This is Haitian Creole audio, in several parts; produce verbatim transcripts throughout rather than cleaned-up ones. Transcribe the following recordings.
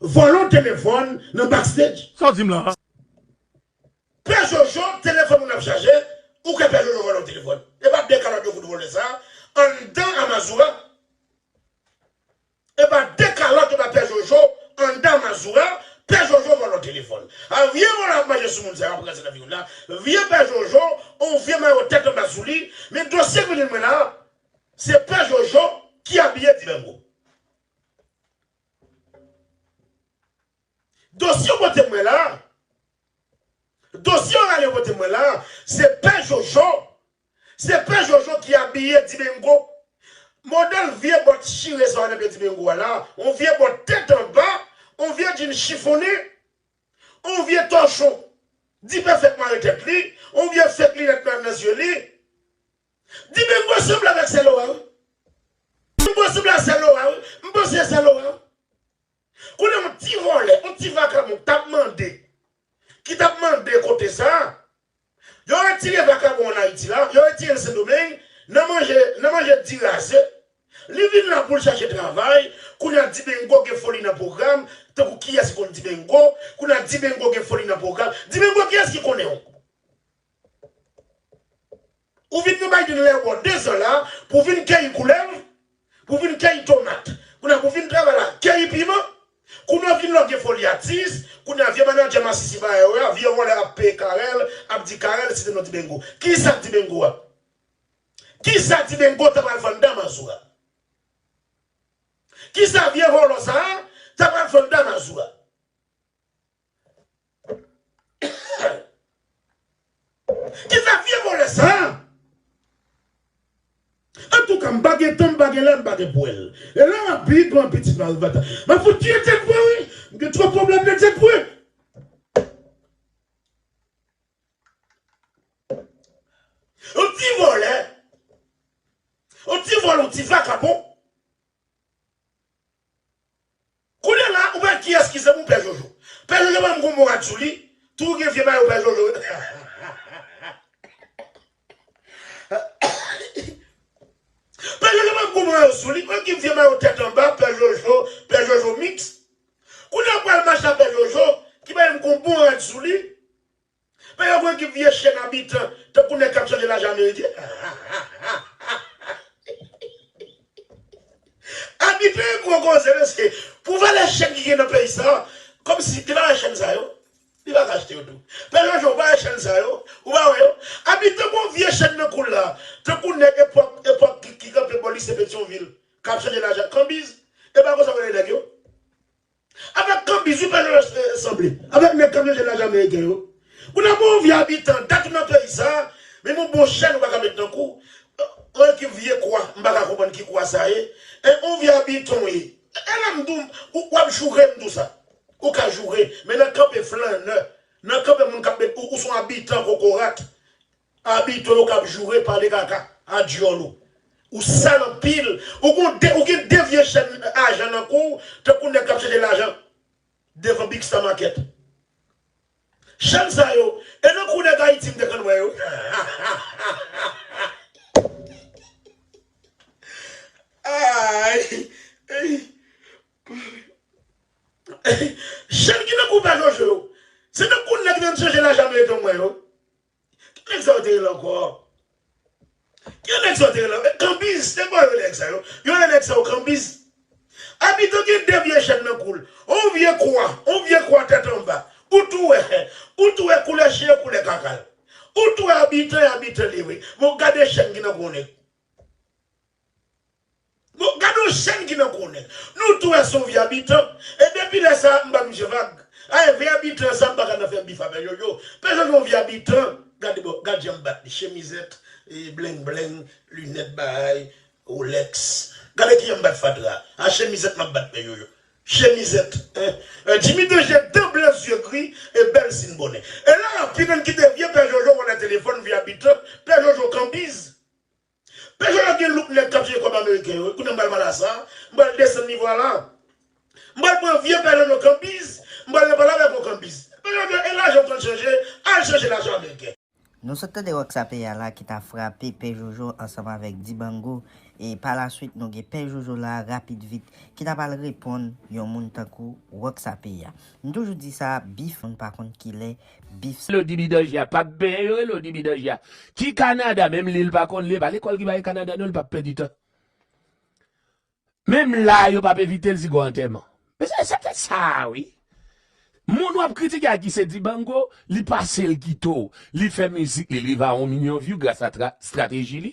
vòlè yon telefòn nan backstage. Sa w di m la? Pè Jojo, telefòn moun ap chaje, ou kwè Pè Jojo vòlè yon telefòn? E pa de kalòt yo fout vòlè sa, anndan Amazura. E pa de kalòt yo ba Pè Jojo, anndan Amazura, Pè Jojo vòlè yon telefòn. A vye vòlè ap mache sou moun sa yo, ap ranse nan figi w la. Vye Pè Jojo, on vye mayo tèt anba sou li, men dosye k vin jwenn mwen la, se Pè Jojo ki abiye Dibengo. Dosye yo pote mwen la, dosye yo rale yo pote mwen la, se Pè Jojo, se Pè Jojo ki abiye Dibengo. Modèl vye bòt chire sa w nan pye Dibengo a la, on vye bòt tèt anba, on vye djin chifonnen, on vye tòchon. Dipèfèk mare tèt li, on vye fèk linèt nan, nan zye li. Dibengo sanble avèk sè Laura wi. Dibengo sanble a sè Laura wi. M panse sè Laura wi. Kounye a, yon ti vòlè, yon ti vakabon k t ap mande, ki t ap mande kote sa, yo retire vakabon an Ayiti la, yo retire l Sendomeng, nan manje, nan manje diraze, li vin la pou l chache travay, kounye a Dibengo gen foli nan pwogram, tankou kiyès ki konn Dibengo, kounye a Dibengo gen foli nan pwogram, Dibengo kiyès ki konnen w? Ou vin nan Biden lè w bò dezan la, pou vin keyi koulèv, pou vin keyi tomat. Kounye a pou vin travay la, keyi piman. Kounye a vin lòge foli atis, kounye a vye manadjè masisi bagay yo a, vye vòlè ap peye Carel, ap di Carel site non Dibengo. Kisa Dibengo a? Kisa Dibengo ta pral vann Damazou a? Kisa vye vòlò sa a ta pral vann Damazou a? Kisa vye vòlè sa a? Antouka, m pa gen tan, m pa gen lè, m pa gen pwèl. E lè w ap big man pitit Malfrans, m ap fout tiye tèt mwen wi. M gen twòp pwoblèm nan tèt mwen. Yon ti vòlè. Yon ti vòlè, yon ti vakabon. Kounye a la, ou pa kiyès ki zanmi w Pè Jojo. Pè Jojo pa menm gon bon rad sou li, tou gen vye mayo Pè Jojo. Pè Jojo pa menm gon bon mayo sou li, men ki vye mayo tèt anba, Pè Jojo, Pè Jojo mix. Kounye a pral mache a Pè Jojo, ki pa menm gon bon rad sou li. Pè yo gwo ekip vye chèn abitan, tankou nèg k ap chanje lajan ameriken. Abitan e gwo koze, mesye. Pou valè chèn ki gen nan peyi sa, kòmsi li pa wè chèn sa yo. Li pa ka achte yo tou. Pè Jojo, ou pa wè chèn sa yo? Ou pa wè yo? Abitan gwo vye chèn nan kou l la, tankou nèg epòk, epòk ki, ki kanpe bò lise Petyonvil, k ap chanje lajan. Kanbiz, e pa konsa yo rele nèg yo? Avèk kanbiz wi Pè Jojo sanble. Avèk nèg k ap chanje lajan ameriken yo. Kounye a bon vye abitan, dat ou nan peyi sa, men yon bon chèn ou pa ka met nan kou. Yon ekip vye kwa, m pa ka konprann ki kwa sa ye. E yon vye abitan w ye. E la m di w, w ap joure m di w sa. Ou ka joure, men nan kanpe flannè, nan kanpe moun k ap met, ou, ou se yon abitan kokorat. Abitan yo k ap joure, pale kaka, a dyòl ou. Ou sal anpil. Ou gon de, ou gen de vye chèn ajan nan kou w, tankou nèg k ap chanje lajan devan Big Star Market. Chèn sa yo, e nan kou nèg Ayiti m te konn wè yo. Ay, ay. Chèn ki nan kou Pè Jojo yo, se nan kou nèg nan chanje lajan ameriken m wè yo. Ki nèg sa yo te rele ankò? Ki nèg sa yo te rele ankò? Kanbiz, se kwa yo rele nèg sa yo? Yo rele nèg sa yo kanbiz. Abitan gen de vye chèn nan kou l. On vye kwa, on vye kwa tèt anba. Ou tou wè, ou tou wè koulè chen e koulè kaka l. Ou tou wè abitan e abitan li ye. Bon, gade chèn ki nan kou nèg. Bon, gade yon chèn ki nan kou nèg. Nou tou wè se yon vye abitan. E depi lè sa a, m ba misye vag. A, e vye abitan sa, m pa ka nan fè bif a Pè Jojo. Pè Jojo yon vye abitan. Gade bon, gade jan m bat li. Chemizèt, e, bleng bleng, linèt bagay, Rolex. Gade kijan m bat fatra. A chemizèt m ap bat Pè Jojo. Chemizèt, en. E, Jimmy Danger, dan blan, zye gri, e bèl sin bonè. E la, pi nan kite vye Pè Jojo, vòlè telefòn, vye abitan, Pè Jojo kanbiz. Pè Jojo gen look nèg k ap chanje kòb ameriken yo. Kounye a m pral pale a sa, m pral desann nivo a la. M pral pran vye Pè Jojo kanbiz, m pral nan pale avèk yon kanbiz. Pè Jojo, e lajan w konn chanje, al chanje lajan ameriken. Nou sot tande Rock Sapé a la ki ta frape Pè Jojo ansanm avèk Dibango, e pa la swit nou gen Pè Jojo la rapid vit ki ta pral reponn yon moun tankou Rock Sapé a. M toujou di sa, bif moun pa konn kilè bif sa. Lodi Bidanje a p ap benyen, yo rele Lodi Bidanje a. Ki Kanada, menm li l pa konn li, e pa lekòl ki bay Kanada non, li p ap pèdi tan. Menm la, yo p ap envite l si gon antèman. Men se, se te sa, wi. Moun w ap kritike a ki se Dibango, li pase l kite w. Li fè mizik li, li rive a yon milyon view gras a tra- estrateji li.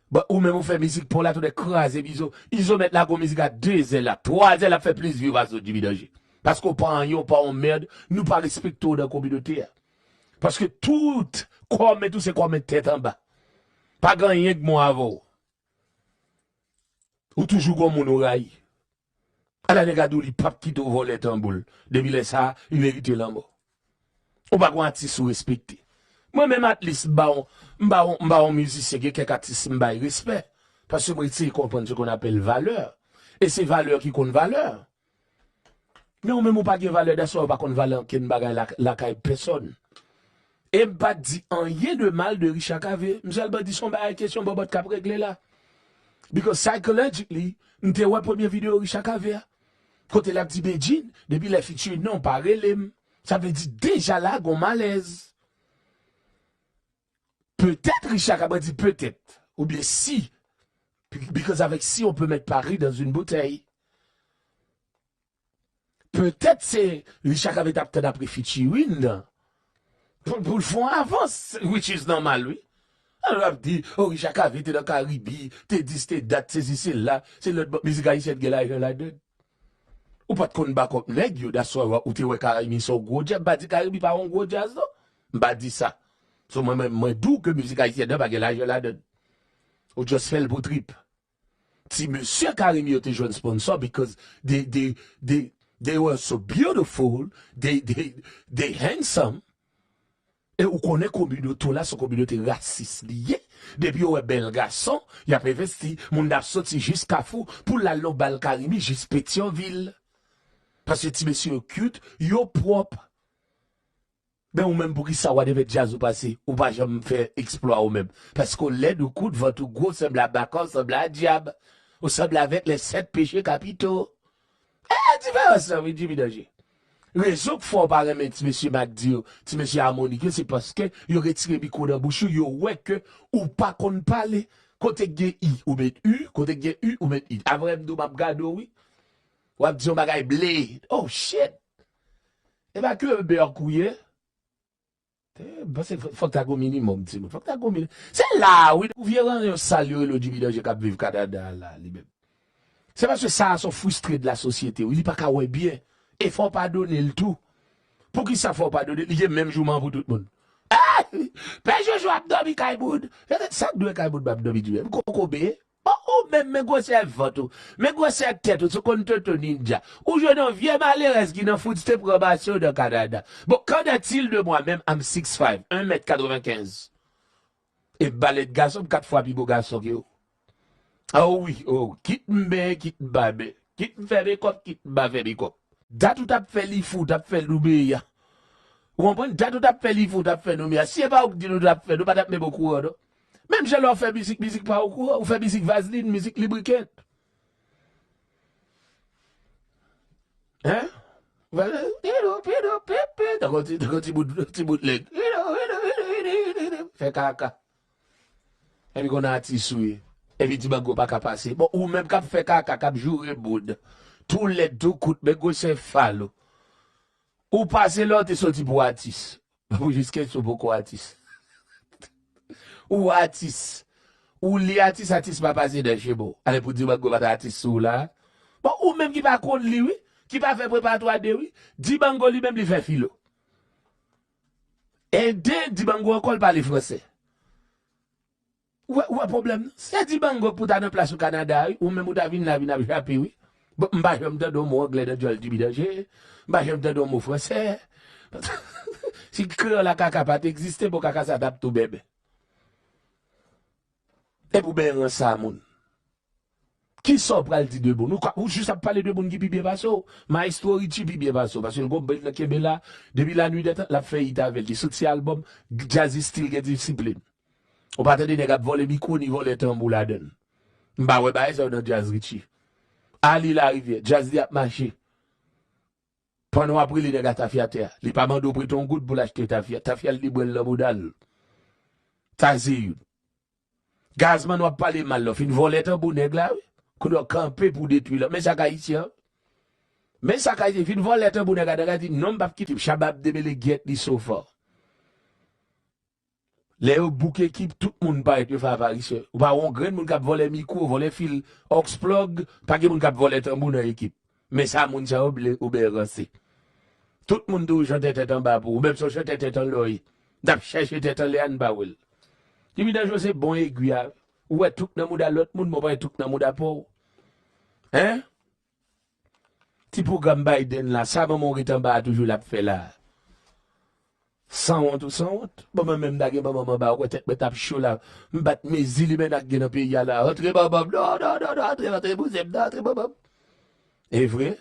Bon, ou menm ou fè mizik pa w la, tout nèg kraze bizo. Izo mèt lage yon mizik a de zè la, twa zè l ap fè plis view pase w, Jimmy Danje. Paske w pa anyen, w pa yon mèd, nou pa respekte w nan kominote a. Paske tout kòmèt ou se kòmèt tèt anba. Pa gen anyen k bon avè w. Ou toujou gon moun ou rayi. Ala nèg a di w li p ap kite w vòlè tanbou l. Depi lè sa a, li merite lanmò. Ou pa gon atis ou respekte. Mwen menm at least m pa yon, m pa yon, m pa yon mizisyen, gen kèk atis m bay respè. Paske mwen eseye konprann ce qu'on appelle valè. E se valè ki konn valè. Men ou menm ou pa gen valè, that's why ou pa konn valè ankenn bagay la- lakay pèsòn. E m pa t di anyen de mal de Richard Cavé. M sèlman di se yon bagay kesyon bòbòt k ap regle la. Because psychologically, m te wè premye videyo Richard Cavé a. Kote l ap di Bedjine, depi lè featuring nan, ou pa rele m. Sa vle di deja la, gon malèz. Petèt Richard Cavé di petèt, oubyen si. Because avec si, on peut mettre Paris dans une bouteille. Petèt se Richard Cavé t ap tann apre featuring nan. Pou, pou l fè yon avans, which is normal, wi. Alò, l ap di, oh, Richard Cavé te nan Karibi, te dis, te dat, sesi, sela, se lòt bò, mizik ayisyèn gen lajan ladann. Ou pa t konn back up nèg yo, that's why ou te wè Carimi se yon gwo djaz. M pa di Carimi pa yon gwo djaz, non. M pa di sa. So, mwen, mwen, mwen di w ke mizik ayisyèn nan pa gen lajan ladann. Ou just fè l pou trip. Ti mesye Carimi yo te jwenn sponsor because they, they, they, they were so beautiful, they, they, they handsome. E ou konnen kominote w la se yon kominote rasis li ye. Depi yo wè bèl gason, y ap envesti. Moun nan ap soti jis Kafou pou l al nan bal Carimi jis Petyonvil. Paske ti mesye yo cute, yo pwòp. Men ou menm poukisa whatever djaz ou pase, ou pa janm fè eksplwa ou menm? Paske w lèd, ou kout, vant ou gwo, sanble a baka, w sanble a dyab. Ou sanble avèk les sept péchés capitaux. E diferans lan, wi, Jimmy Danje. Rezon k fè w pa renmen ti mesye Mac D yo, ti mesye Harmonik yo, se paske yo retire mikwo nan bouch ou, yo wè ke ou pa konn pale. Kote k gen I, ou met U, kote k gen U, ou met I. Avan m di w m ap gade w, wi. W ap di yon bagay ble. Oh, shit! E pa ke bèk ou ye. M panse fò- fòk ta gon minimòm, timoun. Fòk ta gon minimòm. Se la, wi, ou vye ranyon sal yo rele w Jimmy Danje k ap viv Kanada a la, li menm. Se paske sa a se yon fristre de la sosyete, wi, li pa ka wè byen. E fò w padone l tou. Poukisa fò w padone l? Li gen menm jouman pou tout moun. Ah! Pè Jojo ap dòmi kay moun. Sa k dwe kay moun m ap dòmi di menm? Kokobe. Bon, ou menm, men gwosè vant ou, men gwosè tèt ou, se konn Toto Ninja. Ou jwenn yon vye malerèz ki nan food stamp ranmase w nan Kanada. Bon, qu'en est-il de moi menm, I'm six five, un mèt katrevenkenz. E balèt gason, m kat fwa pi bo gason ke w. Ah wi, oh, kit m benyen, kit m pa benyen. Kit m fè mekòp, kit m pa fè mekòp. Dat ou t ap fè li fou, t ap fè nou meyè. Ou konprann? Dat ou t ap fè li fou, t ap fè nou meyè. Si e pa ou k di nou t ap fè, nou pa t ap menm okouran, non. Menm jan lè w fè mizik, mizik pa okouran. Ou fè mizik vazlin, mizik librikèt. Hein? Ou fè, pido, pido, pipi. Tankou ti, tankou ti bout, ti bout lèg. Pido, pido, pido, pido, pido. Fè kaka. Epi konn atis ou ye. Epi Dibango pa ka pase. Bon, ou menm k ap fè kaka, k ap joure boud. Tou lèd, tou kout, men gwosè fal ou. Ou pase lè w te soti pou atis. Pou jis kesyon poko atis. Ou atis. Ou li atis, atis pa pase nan chemen w. Ale pou Dibango pa t atis sou ou la. Bon, ou menm ki pa konn li, wi. Ki pa fè preparatwa de, wi. Dibango li menm li fè filo. E de, Dibango ankò l pale fransè. Ou wè, ou wè pwoblèm nan? Se Dibango pou ta nan plas ou Kanada a, wi. Ou menm ou ta vin la, vin ap jape, wi. Bon, m pa janm tande yon mo anglè nan djòl Jimmy Danje. M pa janm tande yon mo fransè. Si kreyòl a kaka pa t egziste, bon, kaka sa t ap tou bèbè. E pou ben ran sa moun. Kisa w pral di de moun? Ou ka, ou jis ap pale de moun ki pi byen pase w. Maestro Richie pi byen pase w. Paske l gon bèl nan kenbe la. Depi la nuit des temps, l ap fè hit avè l. Li soti albòm, djaz li still gen disiplin. Ou pa tande nèg ap vòlè mikwo ni vòlè tanbou ladan l. M pa wè bagay sa yo nan djaz Richie. Ali Larivière, djaz li ap mache. Pandan w ap rele nèg a tafyatè a, li pa mande w prete yon goud pou l achte tafya. Tafya l li bwè l nan bouda l. Sa se youn. Gazman w ap pale mal la, fin vòlè tanbou nèg la, wi. Kounye w kanpe pou detwi l. Men sa k ayisyen an. Men sa k ayisyen, fin vòlè tanbou nèg a, nèg a di, non, m p ap kite. Shabab Demele get li so far. Lè yo book ekip, tout moun parèt yo fè aparisyon. Ou pa wè yon grenn moun k ap vòlè mikwo, vòlè fil, aux plug, pa gen moun k ap vòlè tanbou nan ekip. Men sa moun sa yo ble ou byen ranse. Tout moun toujou chante tèt anba pou ou, menm si w chante tèt anlè w ye. N ap chèche tèt anlè a, n pa wè l. Jimmy Danjo se bon egwi a. Ou wè touk nan mouda lòt moun, men w pa wè touk nan mouda pa w. Hein? Ti pwogram Biden la, sa manman w ret anba a toujou l ap fè la. Sanwont ou sanwont. Bon, mwen menm, m ta gen manman m anba, ou wè tèt mwen t ap cho la. M bat mezi li men ak gen nan peyi a la. Antre manman m, non, non, non, non, antre, antre, bouzen m, non, antre manman m. E vre?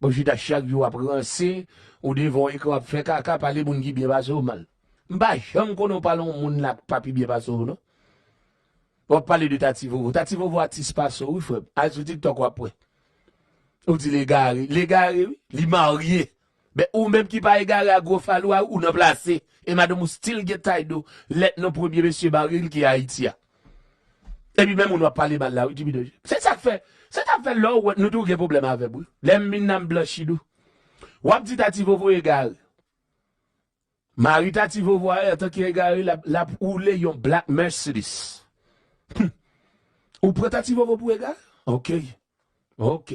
Bon, chita chak jou w ap ranse, ou devan yon ekran w ap fè kaka, pale moun ki byen pase w mal. M pa janm konnen w pale yon moun la k pa pi byen pase w, non. W ap pale de Tati Vovo. Tati Vovo atis pase w, wi, frè m. Al sou TikTok, w ap wè. Ou di l egare. L egare, wi. Li marye. Men ou menm ki pa egare a gwo falwa, ou nan plase. E madanm ou still gen tay do. Lèt non premye mesye mari l ki Ayiti a. Epi menm moun w ap pale mal la, wi, Jimmy Danjo. Se sa k fè, se sa k fè lè w wè nou tou gen pwoblèm avè m, wi. Lè m vin nan m blanchi nou. W ap di Tati Vovo egare. Mari Tati Vovo a, antanke egare, l ap, l ap woule yon black Mercedes. Hmm. Ou pran Tati Vovo pou egare? Ok. Ok.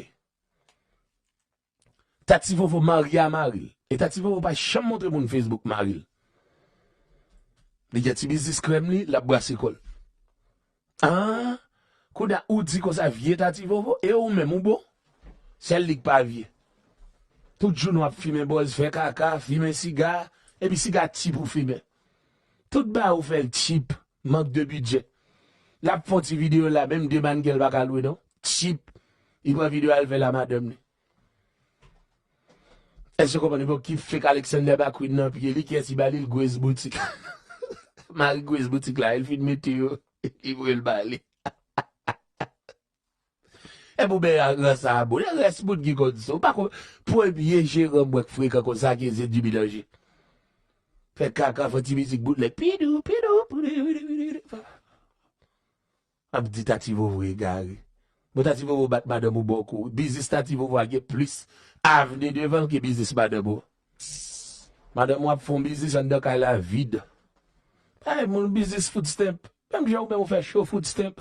Tati Vovo marye a mari l. E Tati Vovo pa janm montre moun Facebook mari l. Li gen ti biznis krèm li, l ap brase kò l. Ah, kounye a ou di konsa vye Tati Vovo, e ou menm ou bon? Sèl li k pa vye. Tout jounen w ap fimen bòz, fè kaka, fimen siga, epi siga tchip ou fimen. Tout bagay ou fè l tchip, mank de bidjè. L ap fè yon ti videyo la, menm de manngèl pa ka lwe non. Tchip. Li pran videyo a, l fè l a madanm li. Èske w konprann? Epi ki fake Alexander McQueen nan pye li, kiyès ki ba li l? Grace Boutique. Mari Grace Boutique la, el fin mete yo, li voye l ba li. Epi w byen rans a bon. E rès moun ki konn sa. Ou pa konn, premye jeran m wè k frekan konsa, ki se Jimmy Danjo. Fè kaka, fè ti mizik boutlèg. Pidou, pidou, pidou, pidou, pidou. Ap di Tati Vovo egare. Bon, Tati Vovo bat madanm ou bòkò. Biznis Tati Vovo a gen plis avni devan l ke biznis madanm ou. Madanm ou ap fè yon biznis anndan kay la vid. Ay, moun biznis food stamp. Menm jan ou menm ou fè cho food stamp.